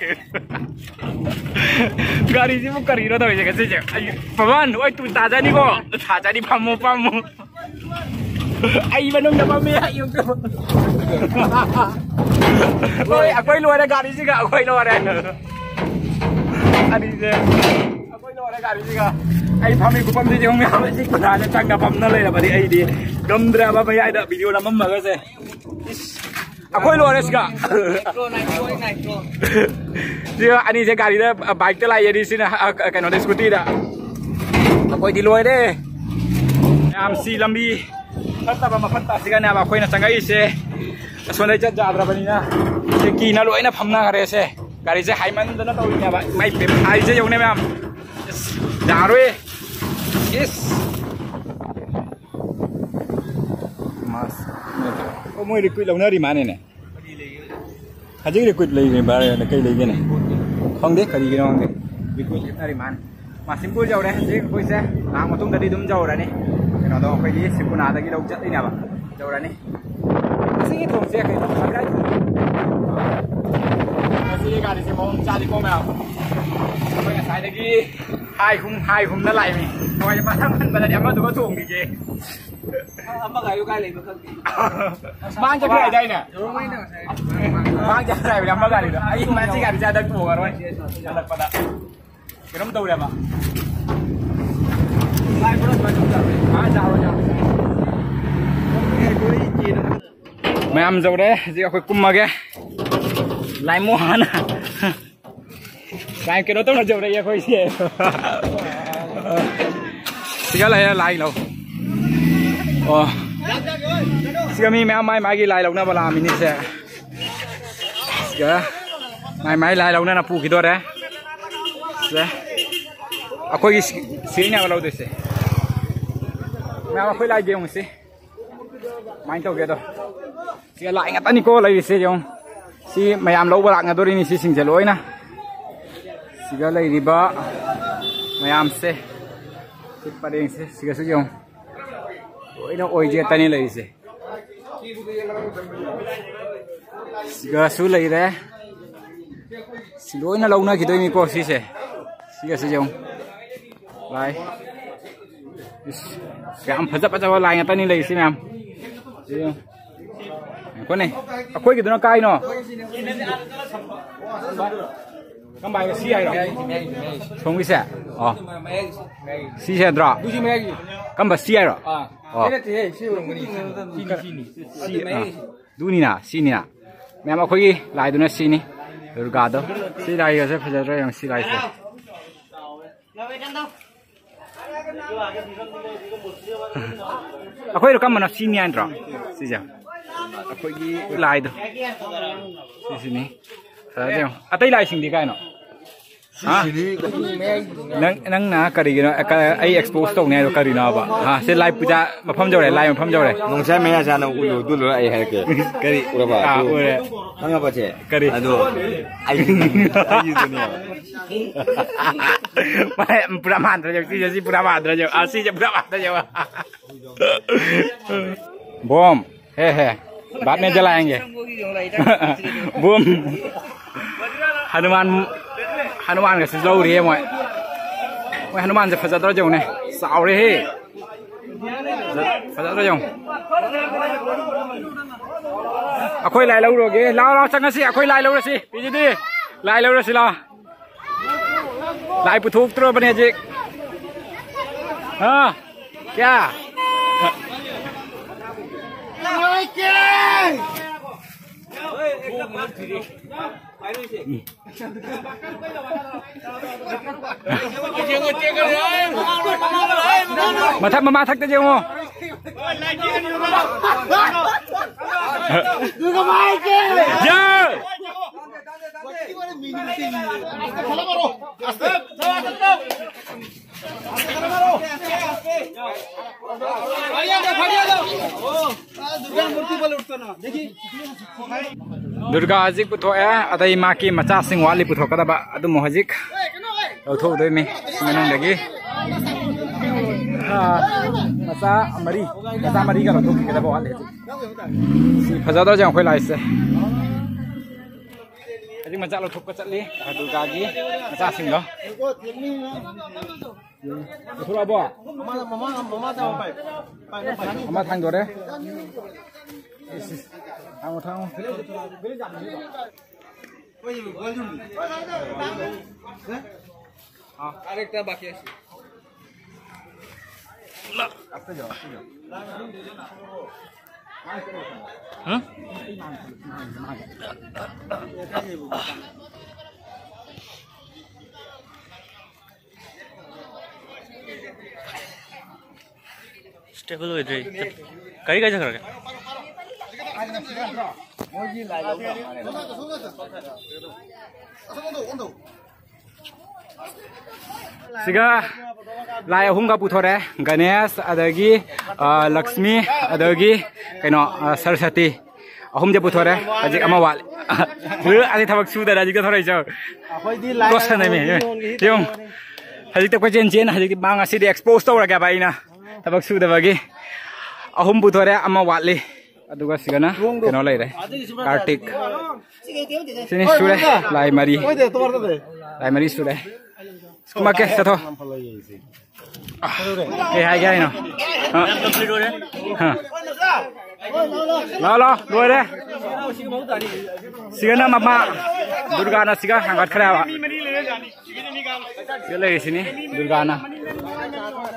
ꯒꯥꯔꯤꯁꯤꯕꯨ ꯀꯔꯤꯅꯣ ꯇꯧꯔꯤꯁꯦ ꯉꯁꯤꯁꯦ? ꯑꯩ ꯄꯥꯕꯟ, ꯍꯣꯏ, ꯇꯨ ꯇꯥꯖꯅꯤꯀꯣ꯫ ꯇꯥꯖꯅꯤ, ꯐꯝꯃꯣ, ꯐꯝꯃꯣ꯫ ꯑꯩ ꯃꯅꯨꯡꯗ ꯐꯝꯃꯤ, ꯑꯩ ꯌꯨꯝꯗ꯫ ꯍꯣꯏ, ꯑꯩꯈꯣꯏ ꯂꯣꯏꯔꯦ ꯒꯥꯔꯤꯁꯤꯒ, ꯑꯩꯈꯣꯏ ꯂꯣꯏꯔꯦ꯫ ꯒꯥꯔꯤꯁꯦ ꯑꯩꯈꯣꯏ ꯂꯣꯏꯔꯦ ꯒꯥꯔꯤꯁꯤꯒ꯫ ꯑꯩ ꯐꯝꯃꯤ ꯈꯨꯐꯝꯁꯤꯗꯤ ꯌꯦꯡꯉꯨ ꯃꯌꯥꯝ, ꯑꯁꯤ ꯀꯅꯥꯗ ꯆꯪꯗ ꯐꯝꯅ ꯂꯩꯔꯕꯗꯤ ꯑꯩꯗꯤ ꯉꯝꯗ꯭ꯔꯦꯕ ꯃꯌꯥꯏꯗ ꯚꯤꯗꯤꯑꯣ ꯅꯝꯃꯝꯃꯒꯁꯦ꯫ ꯏꯁ, ꯑꯩꯈꯣꯏ ꯂꯣꯏꯔꯦ ꯁꯤꯒ꯫ ꯁꯤ ꯑꯅꯤꯁꯦ ꯒꯥꯔꯤꯗ, ꯕꯥꯏꯛꯇ ꯂꯥꯛꯏ, ꯑꯅꯤꯁꯤꯅ, ꯑ, ꯀꯩꯅꯣꯗ, ꯁ꯭ꯀꯨꯇꯤꯗ꯫ ꯑꯩꯈꯣꯏꯗꯤ ꯂꯣꯏꯔꯦ꯫ ꯃꯌꯥꯝ ꯁꯤ ꯂꯝꯕꯤ ꯐꯠꯇꯕ ꯃꯐꯝ ꯑꯁꯤꯒꯅꯦꯕ ꯑꯩꯈꯣꯏꯅ ꯆꯪꯉꯛꯏꯁꯦ꯫ ꯑꯁꯣꯝꯗꯩ ꯆꯠ ꯌꯥꯗ꯭ꯔꯕꯅꯤꯅ ꯁꯦ ꯀꯤꯅ ꯂꯣꯏꯅ ꯐꯝꯅꯈ꯭ꯔꯦ ꯁꯦ꯫ ꯒꯥꯔꯤꯁꯦ ꯍꯥꯏꯃꯟꯗꯅ ꯇꯧꯔꯤꯅꯦꯕ꯫ ꯃꯥꯏ ꯄꯦꯝ ꯍꯥꯏꯁꯦ ꯌꯧꯅꯦ ꯃꯌꯥꯝ꯫ ꯏꯁ, ꯌꯥꯔꯣꯏ꯫ ꯏꯁ꯫ ꯃꯥꯁ꯫ ꯑꯣ, ꯃꯣꯏ ꯔꯤꯀ꯭ꯋꯤꯠ ꯂꯧꯅꯔꯤ ꯃꯥꯅꯦꯅꯦ꯫ ꯍꯧꯖꯤꯛ ꯔꯤꯀ꯭ꯋꯤꯠ ꯂꯩꯔꯤꯕ꯭ꯔꯥ? ꯀꯩ ꯂꯩꯒꯦꯅꯦ? ꯈꯪꯗꯦ, ꯀꯔꯤꯒꯤꯅꯣ ꯈꯪꯗꯦ꯫ ꯔꯤꯀ꯭ꯋꯤꯠ ꯂꯦꯞꯅꯔꯤ ꯃꯥꯅꯤ꯫ ꯃꯥꯁꯤꯝꯄꯨꯔ ꯌꯧꯔꯦ ꯍꯧꯖꯤꯛ ꯑꯩꯈꯣꯏꯁꯦ꯫ ꯉꯥꯏꯍꯥꯛ ꯃꯇꯨꯡꯗꯗꯤ ꯑꯗꯨꯝ ꯌꯧꯔꯅꯤ꯫ ꯀꯩꯅꯣꯗꯣ ꯑꯩꯈꯣꯏꯒꯤ ꯁꯤꯄꯨꯅꯥꯗꯒꯤ ꯂꯧ ꯆꯠꯂꯤꯅꯦꯕ꯫ ꯌꯧꯔꯅꯤ꯫ ꯉꯁꯤꯒꯤ ꯊꯣꯡꯁꯦ ꯀꯩꯅꯣ? ꯉꯁꯤꯒꯤ ꯒꯥꯔꯤꯁꯦ ꯃꯑꯣꯡ ꯆꯥꯗꯦꯀꯣ ꯃꯌꯥꯝ꯫ ꯑꯩꯈꯣꯏ ꯉꯁꯥꯏꯗꯒꯤ ꯍꯥꯏ ꯍꯨꯝ, ꯍꯥꯏ ꯍꯨꯝꯅ ꯂꯥꯛꯏꯅꯤ꯫ ꯍꯣꯏ, ꯃꯊꯪ ꯍꯟꯕꯗꯗꯤ ꯑꯃꯗꯨꯒ ꯊꯣꯡꯈꯤꯒꯦ꯫ ꯑꯃꯒ ꯑꯌꯨꯛ ꯀꯥꯏ ꯂꯩꯕ ꯈꯪꯗꯦ꯫ ꯃꯥꯡ ꯆꯠꯈ꯭ꯔꯦ ꯍꯥꯏꯗꯥꯏꯅꯦ? ꯃꯥꯡ ꯆꯠꯈ꯭ꯔꯦ ꯍꯥꯏꯕꯅꯦ ꯑꯃ ꯒꯥꯔꯤꯗꯣ꯫ ꯑꯩ ꯃꯁꯤ ꯒꯥꯔꯤꯁꯦ ꯍꯟꯗꯛ ꯇꯣꯡꯉꯔꯣꯏ꯫ ꯍꯜꯂꯛꯄꯗ ꯀꯩꯅꯣꯝ ꯇꯧꯔꯦꯕ꯫ ꯃꯌꯥꯝ ꯌꯧꯔꯦ꯫ ꯍꯧꯖꯤꯛ ꯑꯩꯈꯣꯏ ꯀꯨꯝꯃꯒꯦ꯫ ꯂꯥꯏꯃꯣ ꯍꯥꯟꯅ꯫ ꯀꯥꯏ ꯀꯩꯅꯣ ꯇꯧꯅ ꯌꯧꯔꯛꯏ ꯑꯩꯈꯣꯏꯁꯦ꯫ ꯁꯤꯒ ꯂꯩꯔꯦ ꯂꯥꯏ ꯂꯧ꯫ ꯑꯣ꯫ ꯁꯤꯒ ꯃꯤ ꯃꯌꯥꯝ ꯃꯥꯏ ꯃꯥꯒꯤ ꯂꯥꯏ ꯂꯧꯅꯕ ꯂꯥꯛꯑꯃꯤꯅꯤꯁꯦ꯫ ꯁꯤꯒ ꯃꯥꯏ ꯃꯥꯏ ꯂꯥꯏ ꯂꯧꯅꯅ ꯄꯨꯈꯤꯗꯣꯔꯦ꯫ ꯁꯦ꯫ ꯑꯩꯈꯣꯏꯒꯤ ꯁꯤ-, ꯁꯤꯅꯦꯕ ꯂꯧꯗꯣꯏꯁꯦ꯫ ꯃꯌꯥꯝ ꯑꯩꯈꯣꯏ ꯂꯥꯏ ꯌꯦꯡꯉꯨꯁꯤ꯫ ꯀꯃꯥꯏꯅ ꯇꯧꯒꯦꯗꯣ? ꯁꯤꯒ ꯂꯥꯏ ꯉꯥꯛꯇꯅꯤꯀꯣ ꯂꯩꯔꯤꯁꯦ, ꯌꯦꯡꯉꯨ꯫ ꯁꯤ ꯃꯌꯥꯝ ꯂꯧꯕ ꯂꯥꯛꯅꯗꯣꯔꯤꯅꯤ ꯁꯤꯁꯤꯡꯁꯦ ꯂꯣꯏꯅ꯫ ꯁꯤꯒ ꯂꯩꯔꯤꯕ ꯃꯌꯥꯝꯁꯦ, ꯁꯤ ꯄꯔꯦꯡꯁꯦ, ꯁꯤꯒꯁꯨ ꯌꯦꯡꯉꯨ꯫ ꯂꯣꯏꯅ ꯑꯣꯏ ꯖꯦꯠꯇꯅꯤ ꯂꯩꯔꯤꯁꯦ꯫ ꯁꯤꯒꯁꯨ ꯂꯩꯔꯦ꯫ ꯁꯤ ꯂꯣꯏꯅ ꯂꯧꯅꯈꯤꯗꯣꯏꯅꯤꯀꯣ ꯁꯤꯁꯦ꯫ ꯁꯤꯒꯁꯦ ꯌꯦꯡꯉꯨ꯫ ꯂꯥꯏ꯫ ꯏꯁ, ꯌꯥꯝ ꯐꯖ ꯐꯖꯕ ꯂꯥꯏ ꯉꯥꯛꯇꯅꯤ ꯂꯩꯔꯤꯁꯤ ꯃꯌꯥꯝ꯫ ꯁꯤ ꯌꯦꯡꯉꯨ꯫ ꯉꯥꯏꯈꯣꯅꯦ꯫ ꯑꯩꯈꯣꯏꯒꯤꯗꯨꯅ ꯀꯥꯏꯅꯣ? ꯀꯝꯕ ꯍꯥꯏꯒꯦ? ꯁꯤ ꯍꯥꯏꯔꯣ? ꯁꯣꯝꯒꯤꯁꯦ? ꯑꯣ꯫ ꯁꯤꯁꯦ ꯅꯠꯇ꯭ꯔꯣ? ꯑꯗꯨ ꯁꯤ ꯃꯌꯥꯏꯒꯤ꯫ ꯀꯝꯕ ꯁꯤ ꯍꯥꯏꯔꯣ? ꯑꯥ꯫ ꯑꯣ꯫ ꯁꯤ ꯅꯠꯇꯦꯍꯦ, ꯁꯤ ꯑꯣꯏꯔꯝꯒꯅꯤ꯫ ꯁꯤꯅꯤ, ꯁꯤꯅꯤ꯫ ꯁꯤ, ꯑꯥ꯫ ꯑꯗꯨꯅꯤꯅ, ꯁꯤꯅꯤꯅ꯫ ꯃꯌꯥꯝ ꯑꯩꯈꯣꯏꯒꯤ ꯂꯥꯏꯗꯨꯅ ꯁꯤꯅꯤ꯫ ꯗꯨꯔꯒꯥꯗꯣ꯫ ꯁꯤ ꯂꯥꯏꯒꯁꯦ ꯐꯖꯗ꯭ꯔꯥ ꯌꯦꯡꯉꯣ, ꯁꯤ ꯂꯥꯏꯁꯦ꯫ ꯑꯩꯈꯣꯏꯗꯣ ꯀꯝꯕꯅꯣ? ꯁꯤꯅꯤ ꯍꯥꯏ ꯅꯠꯇ꯭ꯔꯣ? ꯁꯤꯁꯦ꯫ ꯑꯩꯈꯣꯏꯒꯤ ꯂꯥꯏꯗꯣ꯫ ꯁꯤꯁꯤꯅꯤ꯫ ꯐꯖꯗꯦ ꯌꯦꯡꯉꯣ꯫ ꯑꯇꯩ ꯂꯥꯏꯁꯤꯡꯗꯤ ꯀꯥꯏꯅꯣ? ꯍꯥ? ꯁꯤꯁꯤꯗꯤ ꯅꯪ, ꯅꯪꯅ ꯀꯔꯤꯒꯤꯅꯣ? ꯑ, ꯀ-, ꯑꯩ expose ꯇꯧꯅꯤ ꯍꯥꯏꯗꯣ ꯀꯔꯤꯅꯣꯕ? ꯍꯥ? ꯁꯤ ꯂꯥꯏ ꯄꯨꯖꯥ ꯃꯐꯝ ꯌꯧꯔꯦ, ꯂꯥꯏ ꯃꯐꯝ ꯌꯧꯔꯦ꯫ ꯅꯣꯡꯁꯥꯏ ꯃꯌꯥ ꯆꯥꯅ ꯎꯠꯂꯨ, ꯑꯗꯨ ꯂꯣꯏꯔ ꯑꯩ ꯍꯥꯏꯔꯛꯀꯦ꯫ ꯀꯔꯤ? ꯎꯔꯕ? ꯑꯥ, ꯎꯔꯦ꯫ ꯈꯪꯉꯕ ꯆꯦ? ꯀꯔꯤ? ꯑꯗꯣ ꯑꯩ, ꯑꯩꯒꯤꯗꯨꯅꯦꯕ꯫ ꯄꯨꯔꯥ ꯃꯥꯟꯗ꯭ꯔꯣ? ꯁꯤꯁꯦ, ꯁꯤ ꯄꯨꯔꯥ ꯃꯥꯟꯗ꯭ꯔꯣ? ꯑꯥ, ꯁꯤꯁꯦ ꯄꯨꯔꯥ ꯃꯥꯟꯗ꯭ꯔꯣ? ꯕꯣꯝ꯫ ꯍꯦ, ꯍꯦ꯫ बाद में जलाएंगे। ꯕꯣꯝ꯫ ꯍꯅꯨꯃꯥꯟ, ꯍꯅꯨꯃꯥꯟꯒꯁꯨ ꯂꯧꯔꯤꯌꯦ ꯃꯣꯏ꯫ ꯃꯣꯏ ꯍꯅꯨꯃꯥꯟꯁꯦ ꯐꯖꯗ꯭ꯔꯣ ꯌꯦꯡꯉꯨꯅꯦ꯫ ꯆꯥꯎꯔꯦꯍꯦ꯫ ꯐꯖꯗ꯭ꯔꯣ ꯌꯦꯡꯉꯨ꯫ ꯑꯩꯈꯣꯏ ꯂꯥꯏ ꯂꯧꯔꯨꯔꯒꯦ꯫ ꯂꯥꯎ, ꯂꯥꯎ, ꯆꯪꯉꯁꯤ꯫ ꯑꯩꯈꯣꯏ ꯂꯥꯏ ꯂꯧꯔꯁꯤ꯫ ꯄꯤꯖꯤꯗꯤ꯫ ꯂꯥꯏ ꯂꯧꯔꯁꯤ, ꯂꯥꯎ꯫ ꯂꯥꯏ ꯄꯨꯊꯣꯛꯇ꯭ꯔꯕꯅꯦ ꯍꯧꯖꯤꯛ꯫ ꯍꯥ? ꯀꯌꯥ? ꯃꯊꯛ ꯃꯃꯥ ꯊꯛꯇ ꯌꯦꯡꯉꯣ꯫ ꯌꯥ! दुर्गा जी पुथोए, अदई माँ की मचा सिंह वाली पुथोकदबा, ꯑꯗꯨꯝ ꯍꯧꯖꯤꯛ ꯂꯧꯊꯣꯛꯎꯗꯣꯏꯃꯤ ꯁꯤ ꯃꯅꯨꯡꯗꯒꯤ꯫ ꯍꯥ, ꯃꯆꯥ ꯃꯔꯤ, ꯃꯆꯥ ꯃꯔꯤꯒ ꯂꯧꯊꯣꯛꯈꯤꯒꯗꯕ ꯋꯥꯠꯂꯤ ꯍꯧꯖꯤꯛ꯫ ꯁꯤ ꯐꯖꯗꯧꯁꯦ ꯑꯩꯈꯣꯏ ꯂꯥꯏꯁꯦ꯫ ꯍꯧꯖꯤꯛ ꯃꯆꯥ ꯂꯧꯊꯣꯛꯄ ꯆꯠꯂꯤ ꯗꯨꯔꯒꯥꯒꯤ ꯃꯆꯥꯁꯤꯡꯗꯣ꯫ ꯂꯧꯊꯣꯔꯛꯑꯕꯣ? ꯃꯃꯥ, ꯃꯃꯥ, ꯃꯃꯥ ꯇꯥꯃꯣ ꯄꯥꯏ꯫ ꯄꯥꯏ, ꯄꯥꯏ꯫ ꯑꯃ ꯊꯥꯡꯗꯣꯔꯦ꯫ ꯏꯁ, ꯏꯁ꯫ ꯊꯥꯡꯉꯣ, ꯊꯥꯡꯉꯣ꯫ আরেকটা বাকি আছে। হুম? Stable ꯑꯣꯏꯗ꯭ꯔꯦ꯫ ꯀꯔꯤ ꯀꯥꯏ ꯆꯠꯈ꯭ꯔꯒꯦ? ꯁꯤꯒ ꯂꯥꯏ ꯑꯍꯨꯝꯒ ꯄꯨꯊꯣꯔꯦ꯫ ꯒꯅꯦꯁ, ꯑꯗꯒꯤ, ꯑ, ꯂꯛꯁꯃꯤ, ꯑꯗꯒꯤ ꯀꯩꯅꯣ, ꯑ, ꯁꯔꯁꯇꯤ꯫ ꯑꯍꯨꯝꯁꯦ ꯄꯨꯊꯣꯔꯦ꯫ ꯍꯧꯖꯤꯛ ꯑꯃ ꯋꯥꯠꯂꯤ꯫ ꯑꯁꯤ ꯊꯕꯛ ꯁꯨꯗꯅ ꯍꯧꯖꯤꯛꯇ ꯊꯣꯔꯛꯏꯁꯦ꯫ ꯑꯩꯈꯣꯏꯗꯤ ꯂꯥꯏ ꯇꯣꯁꯟꯅꯃꯤ꯫ ꯍꯔꯥꯎꯕꯒꯤ ꯅꯤꯉꯣꯜꯒꯤ ꯌꯦꯡꯉꯨ꯫ ꯍꯧꯖꯤꯛꯇ ꯀꯣꯏꯆꯦꯟ ꯆꯦꯟ꯫ ꯍꯧꯖꯤꯛꯇꯤ ꯃꯥ ꯉꯁꯤꯗꯤ expose ꯇꯧꯔꯒꯦꯕ ꯑꯩꯅ꯫ ꯊꯕꯛ ꯁꯨꯗꯕꯒꯤ꯫ ꯑꯍꯨꯝ ꯄꯨꯊꯣꯔꯦ, ꯑꯃ ꯋꯥꯠꯂꯤ꯫ ꯑꯗꯨꯒ ꯁꯤꯒꯅ ꯀꯩꯅꯣ ꯂꯩꯔꯦ꯫ ꯀꯥꯔꯇꯤꯛ꯫ ꯁꯤꯅꯤ ꯁꯨꯔꯦ꯫ ꯂꯥꯏ ꯃꯔꯤ꯫ ꯂꯥꯏ ꯃꯔꯤ ꯁꯨꯔꯦ꯫ ꯀꯨꯝꯃꯛꯀꯦ, ꯆꯠꯊꯣ꯫ ꯀꯩ ꯍꯥꯏꯒꯦ ꯍꯥꯏꯅꯣ? ꯑ? ꯑ꯫ ꯂꯥꯎ, ꯂꯥꯎ, ꯂꯣꯏꯔꯦ꯫ ꯁꯤꯒꯅ ꯃꯃꯥ ꯗꯨꯔꯒꯥꯅ ꯁꯤꯒ ꯍꯥꯡꯒꯠꯈ꯭ꯔꯦ ꯍꯥꯏꯕ꯫ ꯁꯤꯗ ꯂꯩꯔꯤꯁꯤꯅꯤ ꯗꯨꯔꯒꯥꯅ꯫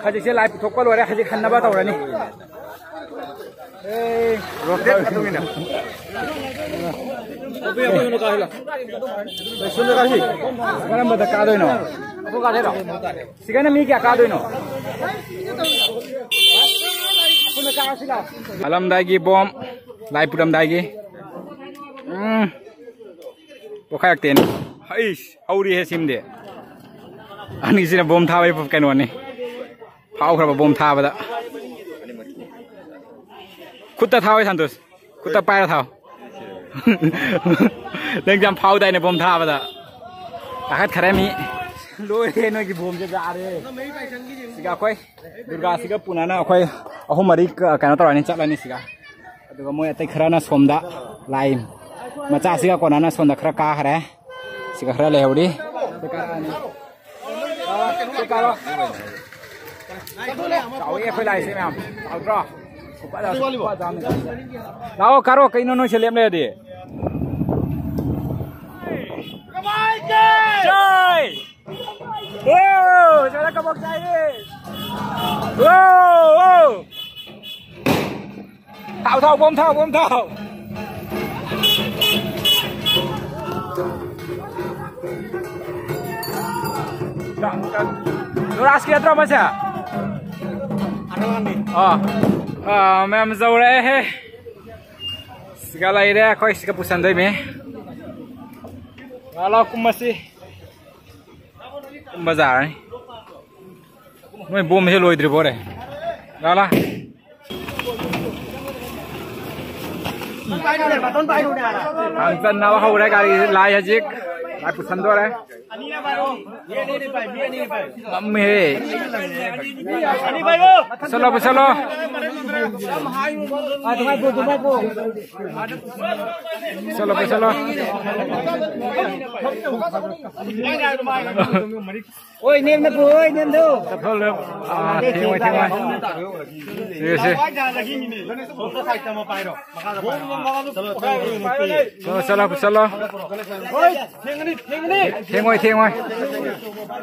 ꯍꯧꯖꯤꯛꯁꯦ ꯂꯥꯏ ꯄꯨꯊꯣꯛꯄ ꯂꯣꯏꯔꯦ, ꯍꯧꯖꯤꯛ ꯍꯟꯅꯕ ꯇꯧꯔꯅꯤ꯫ ꯑꯦ, ꯔꯣꯀꯦꯠ ꯃꯇꯨꯡ ꯏꯟꯅ꯫ ꯀꯔꯝꯕꯗ ꯀꯥꯗꯣꯏꯅꯣ? ꯁꯤꯒꯅ ꯃꯤ ꯀꯌꯥ ꯀꯥꯗꯣꯏꯅꯣ? ꯍꯜꯂꯝꯗꯥꯏꯒꯤ ꯕꯣꯝ, ꯂꯥꯏ ꯄꯨꯔꯝꯗꯥꯏꯒꯤ꯫ ꯎꯝ꯫ ꯄꯣꯛꯈꯥꯏꯔꯛꯇꯦꯅꯦ꯫ ꯍꯩꯁ, ꯍꯧꯔꯤꯍꯦ ꯁꯤꯝꯗꯤ꯫ ꯑꯅꯤꯁꯤꯅ ꯕꯣꯝ ꯊꯥꯕꯩ ꯀꯩꯅꯣꯅꯤ꯫ ꯐꯥꯎꯈ꯭ꯔꯕ ꯕꯣꯝ ꯊꯥꯕꯗ꯫ ꯈꯨꯠꯇ ꯊꯥꯎꯋꯦ ꯁꯟꯇꯣꯁ꯫ ꯈꯨꯠꯇ ꯄꯥꯏꯔ ꯊꯥꯎ꯫ ꯅꯪ ꯌꯥꯝ ꯐꯥꯎꯗꯥꯏꯅꯦ ꯕꯣꯝ ꯊꯥꯕꯗ꯫ ꯇꯥꯈꯠꯈꯔꯦ ꯃꯤ꯫ ꯂꯣꯏꯔꯦ ꯅꯣꯏꯒꯤ ꯕꯣꯝꯁꯦ ꯌꯥꯔꯦ꯫ ꯁꯤꯒ ꯑꯩꯈꯣꯏ ꯗꯨꯔꯒꯥꯁꯤꯒ ꯄꯨꯅꯅ ꯑꯩꯈꯣꯏ ꯑꯍꯨꯝ ꯃꯔꯤ ꯀ-, ꯀꯩꯅꯣ ꯇꯧꯔꯅꯤ, ꯆꯠꯂꯅꯤ ꯁꯤꯒ꯫ ꯑꯗꯨꯒ ꯃꯣꯏ ꯑꯇꯩ ꯈꯔꯅ ꯁꯣꯝꯗ ꯂꯥꯏ ꯃꯆꯥꯁꯤꯒ ꯀꯣꯟꯅꯅ ꯁꯣꯝꯗ ꯈꯔ ꯀꯥꯈ꯭ꯔꯦ꯫ ꯁꯤꯒ ꯈꯔ ꯂꯩꯍꯧꯔꯤ꯫ ꯆꯥꯎꯋꯤ ꯑꯩꯈꯣꯏ ꯂꯥꯏꯁꯦ ꯃꯌꯥꯝ꯫ ꯆꯥꯎꯗ꯭ꯔꯣ? ꯂꯥꯛꯑꯣ ꯀꯥꯔꯣ, ꯀꯩꯅꯣ ꯅꯣꯏꯁꯦ ꯂꯦꯞ ꯂꯩꯔꯗꯤ? ꯆꯥꯏ! ꯑꯣ! ꯆꯥꯏ! ꯑꯣ! ꯑꯣ! ꯊꯥꯎ, ꯊꯥꯎ, ꯕꯣꯝ ꯊꯥꯎ, ꯕꯣꯝ ꯊꯥꯎ! ꯅꯨꯔꯥꯖꯀꯤ ꯅꯠꯇ꯭ꯔꯣ ꯑꯃꯁꯦ? ꯑꯥ, ꯑꯥ, ꯃꯌꯥꯝ ꯌꯧꯔꯛꯑꯦꯍꯦ꯫ ꯁꯤꯒ ꯂꯩꯔꯦ, ꯑꯩꯈꯣꯏ ꯁꯤꯒ ꯄꯨꯁꯟꯗꯣꯏꯅꯦ꯫ ꯂꯥꯛꯑꯣ, ꯀꯨꯝꯃꯁꯤ꯫ ꯀꯨꯝꯕ ꯌꯥꯔꯅꯤ꯫ ꯅꯣꯏ ꯕꯣꯝꯁꯦ ꯂꯣꯏꯗ꯭ꯔꯤꯕꯣꯔꯦ? ꯂꯥꯛꯑꯣ, ꯂꯥꯛꯑꯣ꯫ ꯊꯥꯡ ꯆꯟꯅꯕ ꯍꯧꯔꯦ ꯒꯥꯔꯤ, ꯂꯥꯏ ꯍꯧꯖꯤꯛ꯫ ꯂꯥꯏ ꯄꯨꯁꯟꯗꯣꯔꯦ꯫ ꯉꯝꯃꯦꯍꯦ꯫ ꯄꯨꯁꯜꯂꯣ, ꯄꯨꯁꯜꯂꯣ꯫ ꯄꯨꯁꯜꯂꯣ, ꯄꯨꯁꯜꯂꯣ꯫ ꯑꯣꯏ, ꯅꯦꯝꯅ ꯄꯨ, ꯑꯣꯏ, ꯅꯦꯝꯅ꯫ ꯑꯥ, ꯊꯦꯡꯉꯣꯏ, ꯊꯦꯡꯉꯣꯏ꯫ ꯁꯤ, ꯁꯤ꯫ ꯆꯠꯂꯣ, ꯆꯠꯂꯣ, ꯆꯠꯂꯣ꯫ ꯊꯦꯡꯉꯣꯏ, ꯊꯦꯡꯉꯣꯏ꯫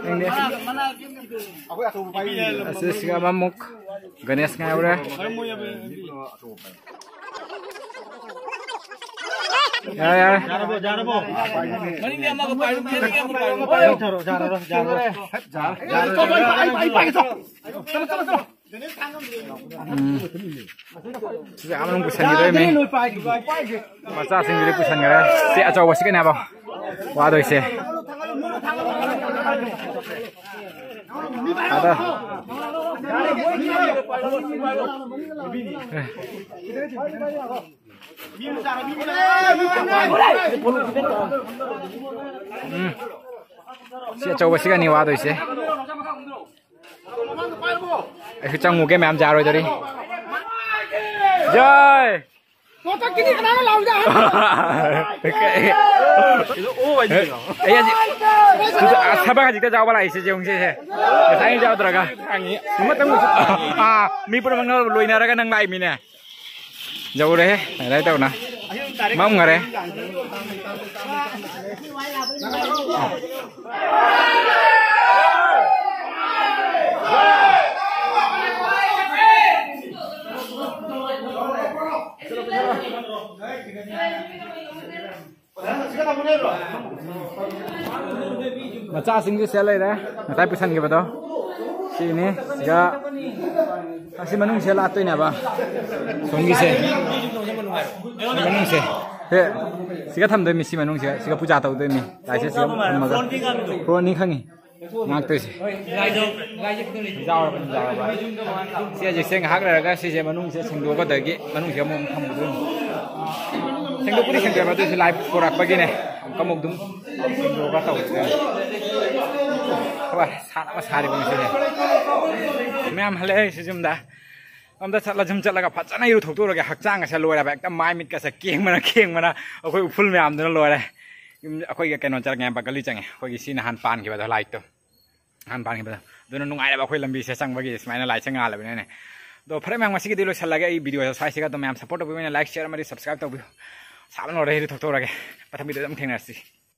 ꯊꯦꯡꯗꯦ꯫ ꯑꯁꯤꯁꯤꯒ ꯑꯃꯃꯨꯛ ꯒꯅꯦꯁ ꯉꯥꯏꯍꯧꯔꯦ꯫ ꯌꯥꯔꯦ, ꯌꯥꯔꯦ꯫ ꯌꯥꯔꯕꯣ, ꯌꯥꯔꯕꯣ? ꯃꯅꯤꯡꯗꯤ ꯑꯃꯒ ꯄꯥꯏꯔꯣ, ꯃꯅꯤꯡꯗꯤ ꯑꯃꯒ ꯄꯥꯏꯔꯣ꯫ ꯌꯥꯔꯣ, ꯌꯥꯔꯣ, ꯌꯥꯔꯣ꯫ ꯎꯝ꯫ ꯁꯤꯁꯦ ꯑꯥ ꯃꯅꯨꯡ ꯄꯨꯁꯟꯈꯤꯗꯣꯏꯅꯤ꯫ ꯃꯆꯥꯁꯤꯡꯗꯨꯗꯤ ꯄꯨꯁꯟꯈ꯭ꯔꯦ꯫ ꯁꯤ ꯑꯆꯧꯕꯁꯤꯒꯅꯦꯕ ꯋꯥꯗꯣꯏꯁꯦ꯫ ꯑꯗ꯫ ꯎꯝ꯫ ꯁꯤ ꯑꯆꯧꯕꯁꯤꯒꯅꯤ ꯋꯥꯗꯣꯏꯁꯦ꯫ ꯑꯩꯁꯨ ꯆꯪꯉꯨꯒꯦ, ꯃꯌꯥꯝ ꯌꯥꯔꯣꯏꯗꯧꯔꯤ꯫ ꯖꯥꯏ! ꯑꯩ ꯍꯧꯖꯤꯛ, ꯑꯩ ꯍꯧꯖꯤꯛ, ꯑꯁ, ꯊꯕꯛ ꯍꯧꯖꯤꯛꯇ ꯌꯥꯎꯕ ꯂꯥꯛꯏꯁꯦ, ꯌꯦꯡꯉꯨꯁꯦ, ꯁꯦ꯫ ꯉꯁꯥꯏ ꯌꯥꯎꯗ꯭ꯔꯒ꯫ ꯑꯃꯇꯪ, ꯑꯥ, ꯃꯤ ꯄꯨꯝꯅꯃꯛꯅ ꯂꯣꯏꯅꯔꯒ ꯅꯪ ꯂꯥꯛꯏꯃꯤꯅꯦ꯫ ꯌꯧꯔꯦꯍꯦ, ꯑꯗꯨꯃꯥꯏꯅ ꯇꯧꯅ꯫ ꯃꯝꯈꯔꯦ꯫ ꯃꯆꯥꯁꯤꯡꯁꯨ ꯁꯤꯗ ꯂꯩꯔꯦ꯫ ꯉꯁꯥꯏ ꯄꯨꯁꯟꯈꯤꯕꯗꯣ ꯁꯤꯅꯤ꯫ ꯁꯤꯒ ꯑꯁꯤ ꯃꯅꯨꯡꯁꯤꯗ ꯂꯥꯛꯇꯣꯏꯅꯦꯕ꯫ ꯁꯣꯝꯒꯤꯁꯦ꯫ ꯁꯤ ꯃꯅꯨꯡꯁꯦ꯫ ꯁꯦ, ꯁꯤꯒ ꯊꯝꯗꯣꯏꯃꯤ꯫ ꯁꯤ ꯃꯅꯨꯡꯁꯤꯒ꯫ ꯁꯤꯒ ꯄꯨꯖꯥ ꯇꯧꯗꯣꯏꯃꯤ꯫ ꯂꯥꯏꯁꯦ ꯁꯤꯒ ꯊꯝꯃꯒ꯫ ꯄ꯭ꯔꯣꯅꯤ ꯈꯪꯉꯤ꯫ ꯉꯥꯛꯇꯣꯏꯁꯦ꯫ ꯌꯥꯎꯔꯕꯅꯤ, ꯌꯥꯎꯔꯕ꯫ ꯁꯤ ꯍꯧꯖꯤꯛꯁꯦ ꯉꯥꯏꯍꯥꯛ ꯂꯩꯔꯒ ꯁꯤꯁꯦ ꯃꯅꯨꯡꯁꯦ ꯁꯦꯡꯗꯣꯛꯀꯗꯒꯤ ꯃꯅꯨꯡꯁꯦ ꯑꯃꯨꯛ ꯊꯝꯒꯗꯣꯏꯅꯤ꯫ ꯁꯦꯡꯗꯣꯛꯄꯨꯗꯤ ꯁꯦꯡꯗꯣꯛꯑꯦꯕ, ꯑꯗꯨꯏꯁꯨ ꯂꯥꯏ ꯄꯨꯔꯛꯄꯒꯤꯅꯦ꯫ ꯑꯃꯨꯛꯀ ꯑꯃꯨꯛ ꯑꯗꯨꯝ ꯁꯦꯡꯗꯣꯛꯑꯒ ꯇꯧꯗꯣꯏꯅꯤ꯫ ꯍꯣꯏ, ꯁꯥꯠ ꯑꯃ ꯁꯥꯔꯤꯕ ꯉꯁꯤꯁꯦ꯫ ꯃꯌꯥꯝ ꯍꯜꯂꯛꯑꯦ ꯁꯤ ꯌꯨꯝꯗ꯫ ꯑꯝꯇ ꯆꯠꯂ, ꯌꯨꯝ ꯆꯠꯂꯒ ꯐꯖꯅ ꯏꯔꯨꯊꯣꯛꯇꯣꯛꯎꯔꯒꯦ꯫ ꯍꯛꯆꯥꯡꯒꯁꯦ ꯂꯣꯏꯔꯦꯕ꯫ ꯍꯦꯛꯇ ꯃꯥꯏ ꯃꯤꯠꯀꯁꯦ ꯀꯦꯡꯕꯅ, ꯀꯦꯡꯕꯅ꯫ ꯑꯩꯈꯣꯏ ꯎꯐꯨꯜ ꯃꯌꯥꯝꯗꯨꯅ ꯂꯣꯏꯔꯦ꯫ ꯌꯨꯝ, ꯑꯩꯈꯣꯏꯒꯤ ꯀꯩꯅꯣ ꯆꯠꯂꯛꯉꯦꯕ, ꯒꯂꯤ ꯆꯪꯉꯦ꯫ ꯑꯩꯈꯣꯏꯒꯤ ꯁꯤ ꯅꯍꯥꯟ ꯄꯥꯟꯈꯤꯕꯗꯣ, ꯂꯥꯏꯠꯇꯣ꯫ ꯅꯍꯥꯟ ꯄꯥꯟꯈꯤꯕꯗꯣ꯫ ꯑꯗꯨꯅ ꯅꯨꯡꯉꯥꯏꯔꯦꯕ ꯑꯩꯈꯣꯏ ꯂꯝꯕꯤꯁꯦ ꯆꯪꯕꯒꯤ, ꯁꯨꯃꯥꯏꯅ ꯂꯥꯏꯠꯁꯦ ꯉꯥꯜꯂꯕꯅꯤꯅꯅꯦ꯫ ꯑꯗꯣ ꯐꯔꯦ ꯃꯌꯥꯝ, ꯉꯁꯤꯒꯤꯗꯤ ꯂꯣꯏꯁꯤꯜꯂꯒꯦ ꯑꯩ ꯚꯤꯗꯤꯑꯣꯁꯦ ꯁ꯭ꯋꯥꯏꯁꯤꯒ꯫ ꯑꯗꯣ ꯃꯌꯥꯝ ꯁꯞꯄꯣꯔꯠ ꯇꯧꯕꯤꯕꯅꯤꯅ ꯂꯥꯏꯛ, ꯁꯤꯌꯔ ꯑꯃꯗꯤ ꯁꯕꯁꯀ꯭ꯔꯥꯏꯕ ꯇꯧꯕꯤꯌꯨ꯫ ꯁꯥꯕꯅ ꯂꯣꯏꯔꯦ, ꯏꯔꯨꯊꯣꯛꯇꯣꯛꯎꯔꯒꯦ꯫ ꯃꯊꯪ ꯚꯤꯗꯤꯑꯣꯗ ꯑꯃꯨꯛ ꯊꯦꯡꯅꯔꯁꯤ꯫